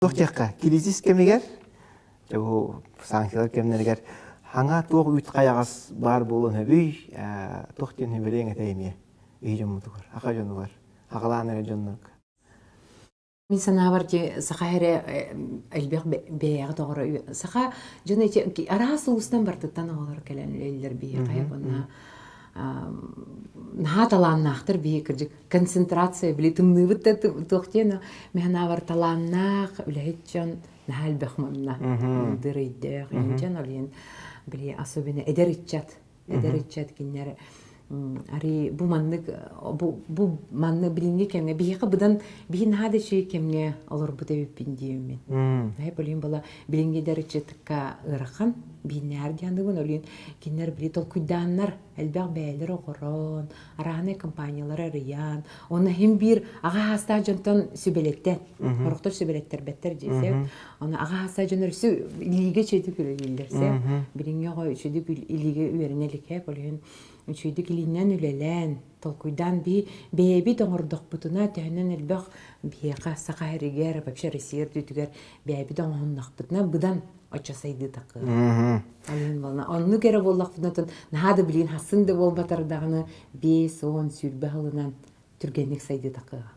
Туох диэххэ, киризис кэмигэр, дьэ бу санкциялар кэмнэригэр хаҥа туох үүт хайаҕас баар буолуон сөбүй, туох диэн сүбэлиэҥ этэй эмиэ ии дьоммутугар, аха дьонугар, аҕалаан эрэ дьоннорго? Мин санаабар дьэ саха эрэ элбэх бэйэҕэ тоҕоро саха дьоно ити араас улуустан бартыттан оҕолор кэлэн үлэлииллэр биһиэхэ уонна наһаа талааннаахтар биһи кырдьык концентрация били тымныыбыт да туох диэн мин санаабар талааннаах үлэһит дьон наһаа элбэх манна мындыр өйдөөх дьон ол иһин били особенно эдэр ыччат эдэр ыччат кинилэр ари бу маннык бу бу маннык билиҥҥи кэмҥэ биһиэхэ быдан биһи наһаа да үчүгэй кэмҥэ олорбут эбиппин диэммин наһаа билин была билиҥҥи эдэр ыччатка ыарахан бииннээр диэндыбын олин кинилэр били толкуйдааннар элбэх бэйэлэр оҕорон арааһынай компаниялары арыйан уонна иһин биир аҕа хаастаах дьонтон сүбэлэттэн сорохтор сүбэлэттэрбэттэр дьиэсэ Аны аҕа хаастаах дьон өссө илиигэ үчүгэйдик үлэлииллэр сэ билиҥҥи оҕо үчүгэйдик илиигэ үөрэнэ илик ээ ол иһин үчүгэйдик илиинэн үлэлээн толкуйдаан би бэйэбит оҥордохпутуна төһөнөн элбэх биһиэхэ саха сиригэр вообще Россия үрдүтүгэр бэйэбит оҥоһуннахпытына быдан оччо сайдыы такыа. Ол иһин буолна оннук эрэ буоллахпытына тон наһаа да билигин хасын да буолбатар даҕаны 5, 10, 20 сылынан түргэнник сайдыы такыаҕа.